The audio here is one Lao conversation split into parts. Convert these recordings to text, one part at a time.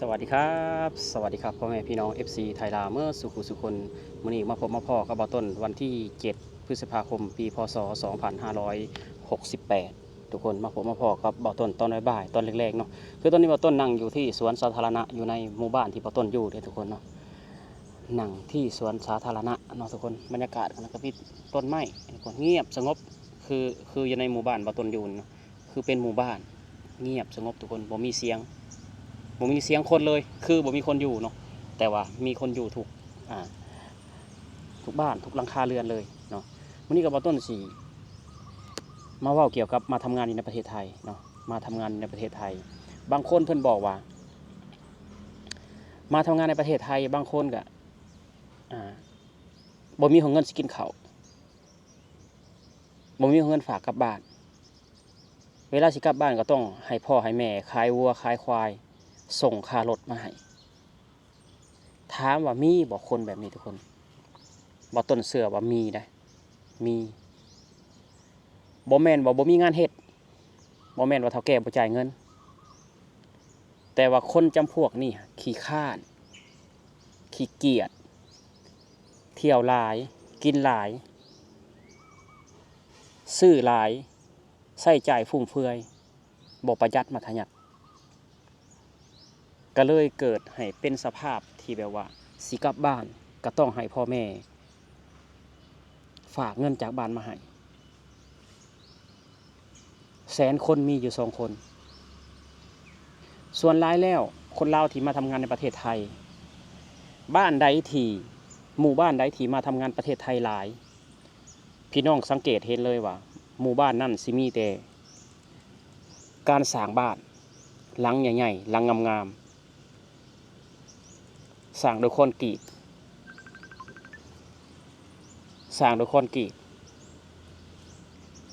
ສະຫວັດດີຄັບ ສະຫວັດດີຄັບ ພໍ່ແມ່ພີ່ນ້ອງ ເອັຟຊີ ໄທລາວ ເໝິດສູ່ຜູ້ສູ່ຄົນ. ມື້ນີ້ມາພົບມາພໍ້ກັບບ່າວຕົ້ນ ວັນທີເຈັດ ພຶດສະພາຄົມ ປີ ພ.ສ. ສອງພັນຫ້າຮ້ອຍຫົກສິບແປດ ທຸກຄົນ. ມາພົບມາພໍ້ກັບບ່າວຕົ້ນຕອນບ່າຍໆ ຕອນແລງໆ ເນາະ. ຄືຕອນນີ້ບ່າວຕົ້ນນັ່ງຢູ່ທີ່ສວນສາທາລະນະ ຢູ່ໃນໝູ່ບ້ານທີ່ບ່າວຕົ້ນຢູ່ເດ້ ທຸກຄົນເນາະ. ນັ່ງທີ່ສວນສາທາລະນະເນາະ ທຸກຄົນ. ບັນຍາກາດມັນກໍມີຕົ້ນໄມ້ ງຽບສະຫງົບ ຄື ຄືຢູ່ໃນໝູ່ບ້ານບ່າວຕົ້ນຢູ່ນີ້ເນາະ. ຄືເປັນໝູ່ບ້ານງຽບສະຫງົບ ທຸກຄົນ, ບໍ່ມີສຽງ ບໍ່ມີສຽງຄົນເລີຍ ຄືບໍ່ມີຄົນຢູ່ເນາະ. ແຕ່ວ່າມີຄົນຢູ່ທຸກ ອ່າ ທຸກບ້ານ ທຸກຫຼັງຄາເຮືອນເລີຍເນາະ. ມື້ນີ້ກໍບ່າວຕົ້ນຊິມາເວົ້າກ່ຽວກັບມາທຳງານຢູ່ໃນປະເທດໄທເນາະ, ມາທຳງານຢູ່ໃນປະເທດໄທ. ບາງຄົນເພິ່ນບອກວ່າ ມາທຳງານໃນປະເທດໄທ ບາງຄົນກໍ ອ່າ ບໍ່ມີເງິນຊິກິນເຂົ້າ ບໍ່ມີເງິນຝາກກັບບ້ານ. ເວລາຊິກັບບ້ານກໍຕ້ອງໃຫ້ພໍ່ໃຫ້ແມ່ຂາຍວັວຂາຍຄວາຍ ສົ່ງຄ່າລົດມາໃຫ້. ຖາມວ່າມີບໍ່ຄົນແບບນີ້ ທຸກຄົນ? ບ່າວຕົ້ນເຊື່ອວ່າມີໄດ໋ ມີ. ບໍ່ແມ່ນວ່າບໍ່ມີງານເຮັດ, ບໍ່ແມ່ນວ່າເຖົ້າແກ່ບໍ່ຈ່າຍເງິນ, ແຕ່ວ່າຄົນຈຳພວກນີ້ຂີ້ຄ້ານ ຂີ້ກຽດ, ທ່ຽວຫຼາຍ, ກິນຫຼາຍ, ຊື້ຫຼາຍ, ໃຊ້ຈ່າຍຟຸ່ມເຟືອຍ, ບໍ່ປະຢັດມັດທະຍັດ, ກໍເລີຍເກີດໃຫ້ເປັນສະພາບທີ່ແບບວ່າ ຊິກັບບ້ານກໍຕ້ອງໃຫ້ພໍ່ແມ່ ຝາກເງິນຈາກບ້ານມາໃຫ້. ແສນຄົນມີຢູ່ສອງຄົນ. ສ່ວນຫຼາຍແລ້ວ ຄົນລາວທີ່ມາທຳງານໃນປະເທດໄທ, ບ້ານໃດທີ່ ໝູ່ບ້ານໃດທີ່ມາທຳງານປະເທດໄທຫຼາຍ, ພີ່ນ້ອງສັງເກດເຫັນເລີຍວ່າ ໝູ່ບ້ານນັ້ນຊິມີແຕ່ການສ້າງບ້ານ ຫຼັງໃຫຍ່ໆ ຫຼັງງາມໆ. ສ້າງໂດຍຄອນກຣີດ ສ້າງໂດຍຄອນກຣີດ.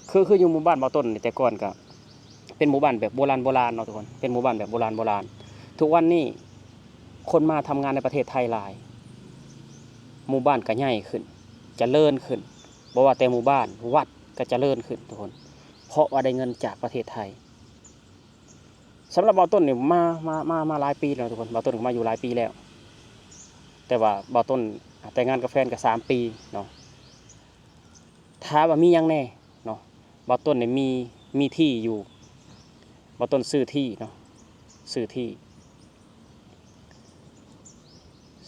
ຄື ຄືຢູ່ໝູ່ບ້ານບ່າວຕົ້ນນີ້ ແຕ່ກ່ອນກະເປັນໝູ່ບ້ານແບບໂບລານໂບລານເນາະ ທຸກຄົນ, ເປັນໝູ່ບ້ານແບບໂບລານໂບລານ. ທຸກວັນນີ້ຄົນມາທຳງານໃນປະເທດໄທຫຼາຍ, ໝູ່ບ້ານກະໃຫຍ່ຂຶ້ນ ຈະເລີນຂຶ້ນ, ບໍ່ວ່າແຕ່ໝູ່ບ້ານ ວັດກະຈະເລີນຂຶ້ນ ທຸກຄົນ, ເພາະວ່າໄດ້ເງິນຈາກປະເທດໄທ. ສຳລັບບ່າວຕົ້ນນີ້ ມາ ມາ ມາ ມາຫຼາຍປີແລ້ວ ທຸກຄົນ, ບ່າວຕົ້ນກໍມາຢູ່ຫຼາຍປີແລ້ວ. ແຕ່ວ່າບ່າວຕົ້ນ ອາ ແຕ່ງງານກັບແຟນກໍສາມປີເນາະ. ຖາມວ່າມີຫຍັງແດ່ເນາະ? ບ່າວຕົ້ນນີ້ມີ ມີທີ່ຢູ່, ບ່າວຕົ້ນຊື້ທີ່ເນາະ, ຊື້ທີ່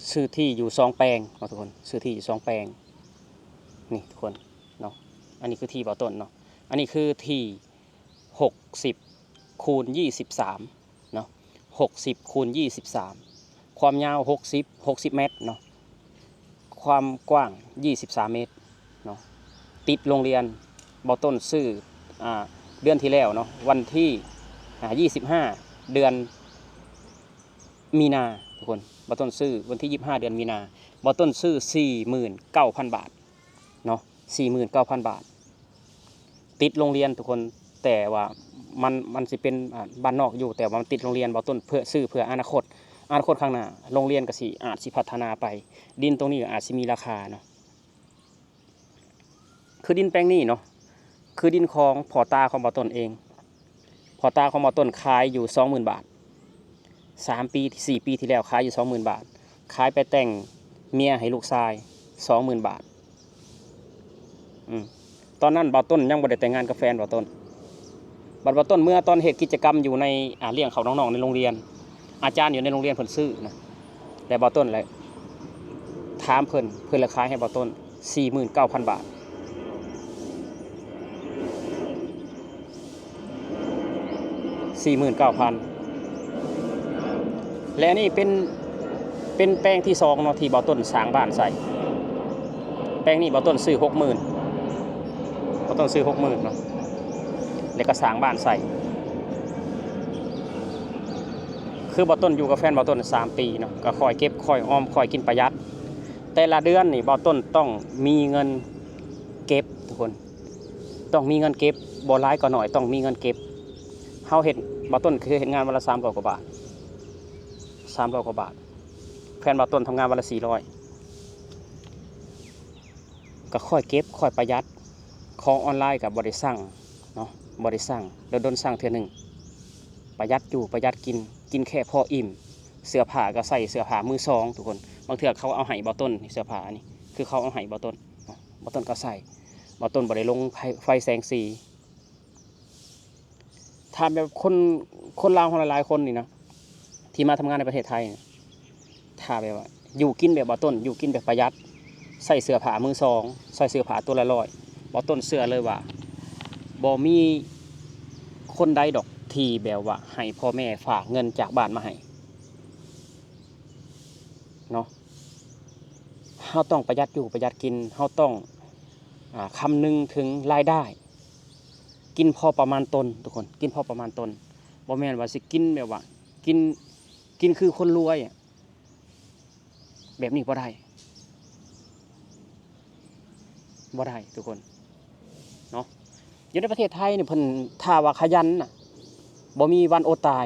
ຊື້ທີ່ຢູ່ສອງແປງເນາະ ທຸກຄົນ, ຊື້ທີ່ຢູ່ສອງແປງ ນີ້ ທຸກຄົນເນາະ. ອັນນີ້ຄືທີ່ບ່າວຕົ້ນເນາະ, ອັນນີ້ຄືທີ່ ຫົກສິບຄູນຊາວສາມເນາະ, ຫົກສິບຄູນຊາວສາມ, ຄວາມຍາວຫົກສິບ ຫົກສິບແມັດເນາະ, ຄວາມກວ້າງຊາວສາມແມັດເນາະ. ຕິດໂຮງຮຽນ, ບ່າວຕົ້ນຊື້ ອ່າ ເດືອນທີ່ແລ້ວເນາະ, ວັນທີ ອ່າ ຊາວຫ້າ ເດືອນມີນາ ທຸກຄົນ, ບ່າວຕົ້ນຊື້ວັນທີ ຊາວຫ້າ ເດືອນມີນາ, ບ່າວຕົ້ນຊື້ ສີ່ໝື່ນເກົ້າພັນບາດເນາະ, ສີ່ໝື່ນເກົ້າພັນບາດ. ຕິດໂຮງຮຽນ ທຸກຄົນ, ແຕ່ວ່າມັນ ມັນຊິເປັນ ອ່າ ບ້ານນອກຢູ່, ແຕ່ວ່າມັນຕິດໂຮງຮຽນ. ບ່າວຕົ້ນເພື່ອ ຊື້ເພື່ອອະນາຄົດ, ອະນາຄົດຂ້າງໜ້າ ໂຮງຮຽນກໍຊິ ອາດຊິພັດທະນາໄປ, ດິນຕົງນີ້ກໍອາດຊິມີລາຄາເນາະ. ຄືດິນແປງນີ້ເນາະ, ຄືດິນຂອງພໍ່ຕາຂອງບ່າວຕົ້ນເອງ. ພໍ່ຕາຂອງບ່າວຕົ້ນຂາຍຢູ່ສອງໝື່ນບາດ, ສາມປີ ສີ່ປີທີ່ແລ້ວ ຂາຍຢູ່ສອງໝື່ນບາດ, ຂາຍໄປແຕ່ງເມຍໃຫ້ລູກຊາຍສອງໝື່ນບາດ. ອືມ ຕອນນັ້ນບ່າວຕົ້ນຍັງບໍ່ໄດ້ແຕ່ງງານກັບແຟນບ່າວຕົ້ນ. ບັດບ່າວຕົ້ນເມືອຕອນເຮັດກິດຈະກຳຢູ່ໃນ ອ່າ ລ້ຽງເຂົ້ານ້ອງໆໃນໂຮງຮຽນ, ອາຈານຢູ່ໃນໂຮງຮຽນເພິ່ນຊື້ນະ, ແລະ ບ່າວຕົ້ນແຫຼະຖາມເພິ່ນ, ເພິ່ນລະຂາຍໃຫ້ບ່າວຕົ້ນ ສີ່ໝື່ນເກົ້າພັນບາດ, ສີ່ໝື່ນເກົ້າພັນ. ແລະ ອັນນີ້ເປັນ ເປັນແປງທີສອງເນາະ ທີ່ບ່າວຕົ້ນສ້າງບ້ານໃສ່. ແປງນີ້ບ່າວຕົ້ນຊື້ຫົກໝື່ນ, ບ່າວຕົ້ນຊື້ຫົກໝື່ນເນາະ, ແລ້ວກໍສ້າງບ້ານໃສ່. ຄືບ່າວຕົ້ນຢູ່ກັບແຟນບ່າວຕົ້ນສາມປີເນາະ, ກໍຄ່ອຍເກັບ ຄ່ອຍອອມ ຄ່ອຍກິນປະຢັດ. ແຕ່ລະເດືອນນີ້ບ່າວຕົ້ນຕ້ອງມີເງິນເກັບ ທຸກຄົນ, ຕ້ອງມີເງິນເກັບ, ບໍ່ຫຼາຍກໍໜ້ອຍ ຕ້ອງມີເງິນເກັບ. ເຮົາເຮັດ ບ່າວຕົ້ນເຄີຍເຮັດງານວັນລະສາມຮ້ອຍກວ່າບາດ, ສາມຮ້ອຍກວ່າບາດ, ແຟນບ່າວຕົ້ນທຳງານວັນລະສີ່ຮ້ອຍ. ກໍຄ່ອຍເກັບຄ່ອຍປະຢັດ. ຂອງອອນລາຍກໍບໍ່ໄດ້ສັ່ງເນາະ, ບໍ່ໄດ້ສັ່ງ, ດົນໆສັ່ງເທື່ອໜຶ່ງ. ປະຢັດຢູ່ປະຢັດກິນ, ກິນແຄ່ພໍອີ່ມ, ເສື້ອຜ້າກໍໃສ່ເສື້ອຜ້າມືສອງທຸກຄົນ. ບາງເທື່ອເຂົາເອົາໃຫ້ບ່າວຕົ້ນນີ້ ເສື້ອຜ້ານີ້ ຄືເຂົາເອົາໃຫ້ບ່າວຕົ້ນເນາະ, ບ່າວຕົ້ນກໍໃສ່. ບ່າວຕົ້ນບໍ່ໄດ້ລົງໄຟ ໄຟແສງສີ. ຖ້າແບບຄົນ ຄົນລາວເຮົາຫຼາຍໆຄົນນີ້ນະ ທີ່ມາທຳງານໃນປະເທດໄທນະ ຖ້າແບບວ່າຢູ່ກິນແບບບ່າວຕົ້ນ ຢູ່ກິນແບບປະຢັດ ໃສ່ເສື້ອຜ້າມືສອງ ໃສ່ເສື້ອຜ້າຕົວລະຮ້ອຍ ບ່າວຕົ້ນເຊື່ອເລີຍວ່າ ບໍ່ມີຄົນໃດດອກທີ່ແບບວ່າໃຫ້ພໍ່ແມ່ຝາກເງິນຈາກບ້ານມາໃຫ້ເນາະ. ເຮົາຕ້ອງປະຢັດຢູ່ປະຢັດກິນ ເຮົາຕ້ອງ ອາ ຄຳນຶງເຖິງລາຍໄດ້ ກິນພໍປະມານຕົນທຸກຄົນ ກິນພໍປະມານຕົນ. ບໍ່ແມ່ນວ່າຊິກິນແບບວ່າ ກິນ ກິນຄືຄົນລວຍ ແບບນີ້ບໍ່ໄດ້ ບໍ່ໄດ້ທຸກຄົນເນາະ. ຢູ່ໃນປະເທດໄທນີ້ເພິ່ນ ຖ້າວ່າຂະຫຍັນນະ ບໍ່ມີວັນອົດຕາຍ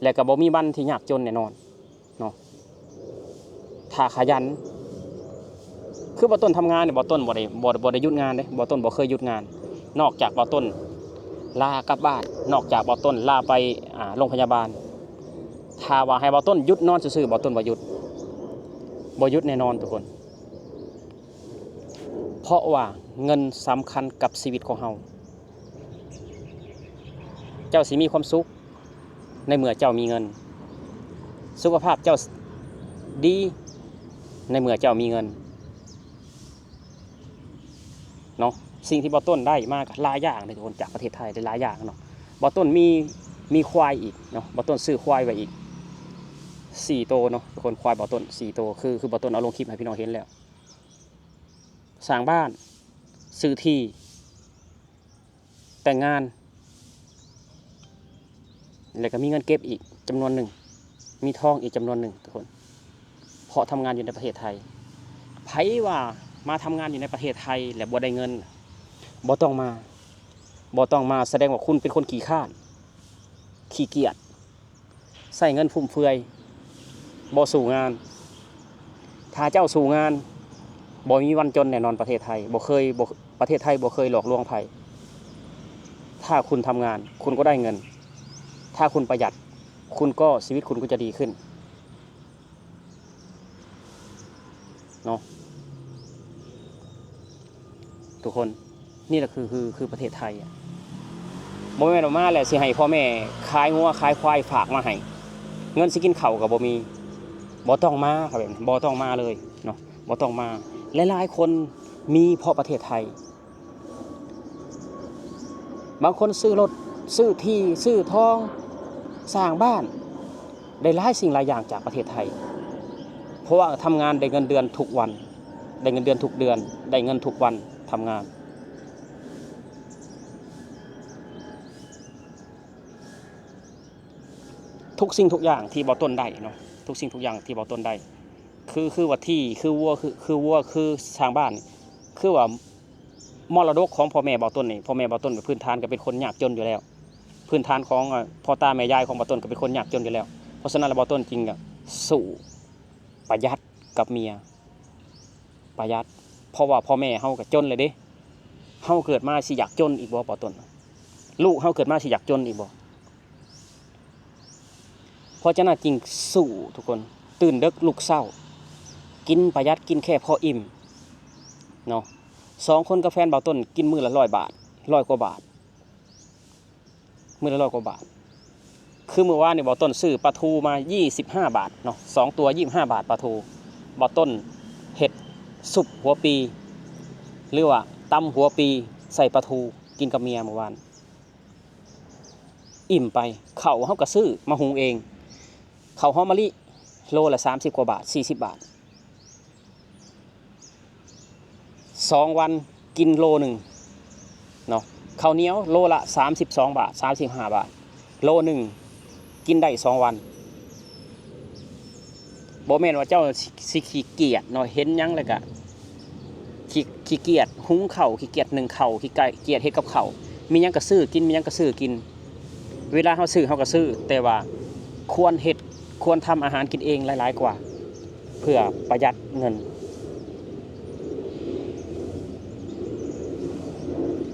ແລະກໍບໍ່ມີວັນທີ່ຍາກຈົນແນ່ນອນເນາະ ຖ້າຂະຫຍັນ. ຄືບ່າວຕົ້ນທຳງານນີ້ ບ່າວຕົ້ນບໍ່ໄດ້ ບໍ່ ບໍ່ໄດ້ຢຸດງານເດ້ ບ່າວຕົ້ນບໍ່ເຄີຍຢຸດງານ ນອກຈາກບ່າວຕົ້ນລາກັບບ້ານ ນອກຈາກບ່າວຕົ້ນລາໄປ ອາ ໂລງພະຍາບານ. ຖ້າວ່າໃຫ້ບ່າວຕົ້ນຢຸດນອນຊື່ໆ ບ່າວຕົ້ນບໍ່ຢຸດ ບໍ່ຢຸດແນ່ນອນທຸກຄົນ. ເພາະວ່າເງິນສຳຄັນກັບຊີວິດຂອງເຮົາ. ເຈົ້າຊິມີຄວາມສຸກໃນເມື່ອເຈົ້າມີເງິນ, ສຸຂະພາບເຈົ້າ ສ- ດີໃນເມື່ອເຈົ້າມີເງິນເນາະ. ສິ່ງທີ່ບ່າວຕົ້ນໄດ້ມາກໍຫຼາຍຢ່າງເດ້ທຸກຄົນ ຈາກປະເທດໄທໄດ້ຫຼາຍຢ່າງເນາະ. ບ່າວຕົ້ນມີ ມີຄວາຍອີກເນາະ, ບ່າວຕົ້ນຊື້ຄວາຍໄວ້ອີກສີ່ໂຕເນາະທຸກຄົນ. ຄວາຍບ່າວຕົ້ນສີ່ໂຕ ຄື ຄືບ່າວຕົ້ນເອົາລົງຄລິບໃຫ້ພີ່ນ້ອງເຫັນແລ້ວ. ສ້າງບ້ານ, ຊື້ທີ່, ແຕ່ງງານ ແລ້ວກໍມີເງິນເກັບອີກຈຳນວນໜຶ່ງ, ມີທອງອີກຈຳນວນໜຶ່ງທຸກຄົນ ເພາະທຳງານຢູ່ໃນປະເທດໄທ. ໃຜວ່າມາທຳງານຢູ່ໃນປະເທດໄທແລ້ວບໍ່ໄດ້ເງິນ ບໍ່ຕ້ອງມາ, ບໍ່ຕ້ອງມາ. ສະແດງວ່າຄຸນເປັນຄົນຂີ້ຄ້ານ, ຂີ້ກຽດ. ໃຊ້ເງິນຟຸມເຟືອຍ, ບໍ່ສູ້ງານ. ຖ້າເຈົ້າສູ້ງານ, ບໍ່ມີວັນຈົນແນ່ນອນປະເທດໄທ. ບໍ່ເຄີຍ ບໍ່ ປະເທດໄທບໍ່ເຄີຍຫຼອກລວງໃຜ. ຖ້າຄຸນທຳງານ, ຄຸນກໍໄດ້ເງິນ. ຖ້າຄຸນປະຢັດ, ຄຸນກໍ ຊີວິດຄຸນກໍຈະດີຂຶ້ນ. ເນາະ ທຸກຄົນ. ນີ້ແຫຼະຄື ຄື ຄືປະເທດໄທ. ບໍ່ແມ່ນວ່າມາແລ້ວຊິໃຫ້ພໍ່ແມ່ຂາຍງົວຂາຍຄວາຍຝາກມາໃຫ້, ເງິນຊິກິນເຂົ້າກໍບໍ່ມີ. ບໍ່ຕ້ອງມາ ເຂົາແບບນີ້ ບໍ່ຕ້ອງມາເລີຍເນາະ, ບໍ່ຕ້ອງມາ. ຫຼາຍໆຄົນມີເພາະປະເທດໄທ. ບາງຄົນຊື້ລົດ, ຊື້ທີ່, ຊື້ທອງ, ສ້າງບ້ານ, ໄດ້ຫຼາຍສິ່ງຫຼາຍຢ່າງຈາກປະເທດໄທ ເພາະວ່າທຳງານໄດ້ເງິນເດືອນທຸກວັນ, ໄດ້ເງິນເດືອນທຸກເດືອນ, ໄດ້ເງິນທຸກວັນທຳງານ. ທຸກສິ່ງທຸກຢ່າງທີ່ບ່າວຕົ້ນໄດ້ເນາະ, ທຸກສິ່ງທຸກຢ່າງທີ່ບ່າວຕົ້ນໄດ້ ຄື ຄືວ່າທີ່ ຄືວັວ ຄື ຄືວັວ ຄືສ້າງບ້ານ ຄືວ່າ ມໍລະດົກຂອງພໍ່ແມ່ບ່າວຕົ້ນນີ້, ພໍ່ແມ່ບ່າວຕົ້ນເປັນພື້ນຖານກໍເປັນຄົນຍາກຈົນຢູ່ແລ້ວ, ພື້ນຖານຂອງ ອາ ພໍ່ຕາແມ່ຍາຍຂອງບ່າວຕົ້ນກໍເປັນຄົນຍາກຈົນຢູ່ແລ້ວ. ເພາະສະນັ້ນລະ ບ່າວຕົ້ນຈຶ່ງ ອາ ສູ້ປະຢັດກັບເມຍ, ປະຢັດ. ເພາະວ່າພໍ່ແມ່ເຮົາກໍຈົນແລ້ວເດ້, ເຮົາເກີດມາຊິຢາກຈົນອີກບໍ່ ບ່າວຕົ້ນ? ລູກເຮົາເກີດມາຊິຢາກຈົນອີກບໍ່? ເພາະສະນັ້ນຈຶ່ງສູ້ທຸກຄົນ, ຕື່ນເດິກລຸກເຊົ້າ, ກິນປະຢັດ, ກິນແຄ່ພໍອີ່ມເນາະ. ສອງຄົນກັບແຟນບ່າວຕົ້ນກິນມື້ລະຮ້ອຍບາດ, ຮ້ອຍກວ່າບາດ, ມື້ລະຮ້ອຍກວ່າບາດ. ຄືມື້ວານນີ້ບ່າວຕົ້ນຊື້ປາທູມາຍີ່ສິບຫ້າບາດເນາະ, ສອງຕົວຍີ່ສິບຫ້າບາດປາທູ. ບ່າວຕົ້ນເຮັດຊຸບຫົວປີ ຫຼືວ່າຕຳຫົວປີໃສ່ປາທູ ກິນກັບເມຍມື້ວານ. ອີ່ມໄປ. ເຂົ້າເຮົາກໍຊື້ມາຫຸງເອງ, ເຂົ້າຫອມມະລິໂລລະສາມສິບກວ່າບາດ ສີ່ສິບບາດ, ສອງວັນກິນໂລໜຶ່ງເນາະ. ເຂົ້າໜຽວໂລລະສາມສິບສອງບາດ ສາມສິບຫ້າບາດ, ໂລໜຶ່ງກິນໄດ້ສອງວັນ. ບໍ່ແມ່ນວ່າເຈົ້າຊິ ຊິຂີ້ກຽດເນາະ, ເຫັນຫຍັງແລ້ວກະຂີ້ ຂີ້ກຽດຫຸງເຂົ້າ, ຂີ້ກຽດໜຶ້ງເຂົ້າ, ຂີ້ກະ ກຽດເຮັດກັບເຂົ້າ, ມີຫຍັງກະຊື້ກິນ, ມີຫຍັງກະຊື້ກິນ. ເວລາເຮົາຊື້ເຮົາກະຊື້, ແຕ່ວ່າຄວນເຮັດ ຄວນທຳອາຫານກິນເອງຫຼາຍໆກວ່າ ເພື່ອປະຢັດເງິນ.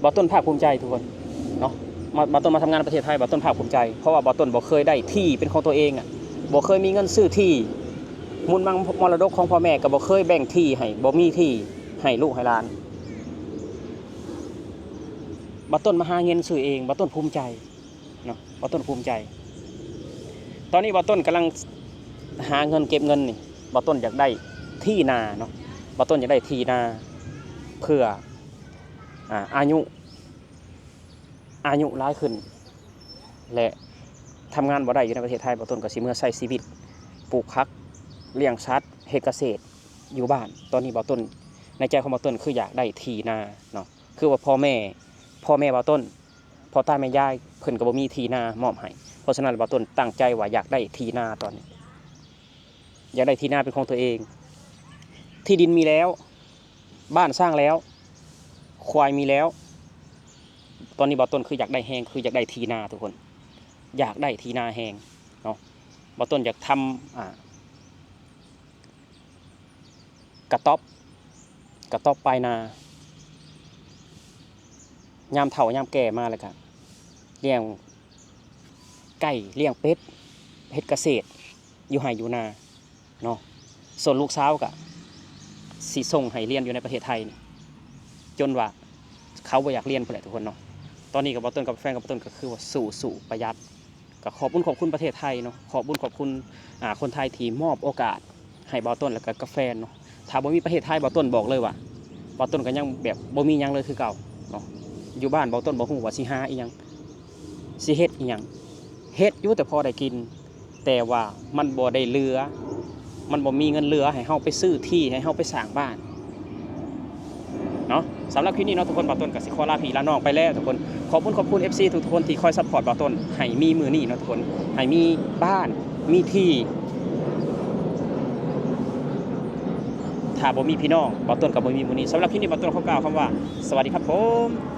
ບ່າວຕົ້ນພາກພູມໃຈທຸກຄົນເນາະ, ມາ ບ່າວຕົ້ນມາທຳງານໃນປະເທດໄທ ບ່າວຕົ້ນພາກພູມໃຈ ເພາະວ່າບ່າວຕົ້ນບໍ່ເຄີຍໄດ້ທີ່ເປັນຂອງຕົວເອງອະ, ບໍ່ເຄີຍມີເງິນຊື້ທີ່ ມູນມັງມໍລະດົກຂອງພໍ່ແມ່ກໍບໍ່ເຄີຍແບ່ງທີ່ໃຫ້ ບໍ່ມີທີ່ໃຫ້ລູກໃຫ້ຫຼານ. ບ່າວຕົ້ນມາຫາເງິນຊື້ເອງ ບ່າວຕົ້ນພູມໃຈເນາະ ບ່າວຕົ້ນພູມໃຈ. ຕອນນີ້ບ່າວຕົ້ນກຳລັງຫາເງິນເກັບເງິນນີ້ ບ່າວຕົ້ນຢາກໄດ້ທີ່ນາເນາະ ບ່າວຕົ້ນຢາກໄດ້ທີ່ນາ ເພື່ອ ອາ ອາຍຸ ອາຍຸຫຼາຍຂຶ້ນ ແລະ ທຳງານບໍ່ໄດ້ຢູ່ໃນປະເທດໄທ ບ່າວຕົ້ນກໍຊິເມືອໃຊ້ຊີວິດ ປູກຜັກ ລ້ຽງສັດ ເຮັດກະເສດຢູ່ບ້ານ. ຕອນນີ້ບ່າວຕົ້ນ ໃນໃຈຂອງບ່າວຕົ້ນຄືຢາກໄດ້ທີ່ນາເນາະ ຄືວ່າພໍ່ແມ່ ພໍ່ແມ່ບ່າວຕົ້ນ ພໍ່ຕາແມ່ຍາຍເພິ່ນກໍບໍ່ມີທີ່ນາມອບໃຫ້. ເພາະສະນັ້ນ ບ່າວຕົ້ນຕັ້ງໃຈວ່າຢາກໄດ້ທີ່ນາຕອນນີ້ ຢາກໄດ້ທີ່ນາເປັນຂອງຕົວເອງ. ທີ່ດິນມີແລ້ວ ບ້ານສ້າງແລ້ວ ຄວາຍມີແລ້ວ. ຕອນນີ້ບ່າວຕົ້ນຄືຢາກໄດ້ແຮງ ຄືຢາກໄດ້ທີ່ນາທຸກຄົນ ຢາກໄດ້ທີ່ນາແຮງເນາະ. ບ່າວຕົ້ນຢາກທຳ ອາ ກະຕ໊ອບ ກະຕ໊ອບປາຍນາ ຍາມເຖົ້າຍາມແກ່ມາແລ້ວກະລ້ຽງໄກ່ ລ້ຽງເປັດ ເຮັດກະເສດຢູ່ໄຮ່ຢູ່ນາເນາະ. ສ່ວນລູກສາວກະຊິສົ່ງໃຫ້ຮຽນຢູ່ໃນປະເທດໄທນີ້ ຈົນວ່າເຂົາບໍ່ຢາກຮຽນພຸ້ນແຫຼະທຸກຄົນເນາະ. ຕອນນີ້ກະບ່າວຕົ້ນກັບແຟນກັບບ່າວຕົ້ນກະຄືວ່າສູ້ໆປະຢັດ ກໍຂອບບຸນຂອບຄຸນປະເທດໄທເນາະ ຂອບບຸນຂອບຄຸນ ອາ ຄົນໄທທີ່ມອບໂອກາດໃຫ້ບ່າວຕົ້ນ ແລ້ວກໍກັບແຟນເນາະ. ຖ້າບໍ່ມີປະເທດໄທ ບ່າວຕົ້ນບອກເລີຍວ່າ ບ່າວຕົ້ນກໍຍັງແບບບໍ່ມີຫຍັງເລີຍຄືເກົ່າເນາະ. ຢູ່ບ້ານບ່າວຕົ້ນບໍ່ຮູ້ວ່າຊິຫາອີ່ຫຍັງ ຊິເຮັດອີ່ຫຍັງ ເຮັດຢູ່ແຕ່ພໍໄດ້ກິນ ແຕ່ວ່າມັນບໍ່ໄດ້ເຫຼືອ ມັນບໍ່ມີເງິນເຫຼືອໃຫ້ເຮົາໄປຊື້ທີ່ ໃຫ້ເຮົາໄປສ້າງບ້ານເນາະ. ສຳລັບຄລິບນີ້ເນາະທຸກຄົນ ບ່າວຕົ້ນກໍຊິຂໍລາພີ່ລານ້ອງໄປແລ້ວທຸກຄົນ. ຂອບຄຸນຂອບຄຸນເອັຟຊີທຸກໆຄົນທີ່ຄອຍຊັບພອດບ່າວຕົ້ນໃຫ້ມີມື້ນີ້ເນາະທຸກຄົນ ໃຫ້ມີບ້ານມີທີ່. ຖ້າບໍ່ມີພີ່ນ້ອງ ບ່າວຕົ້ນກໍບໍ່ມີມື້ນີ້. ສຳລັບຄລິບນີ້ ບ່າວຕົ້ນຂໍກ່າວຄຳວ່າ ສະຫວັດດີຄັບຜົມ.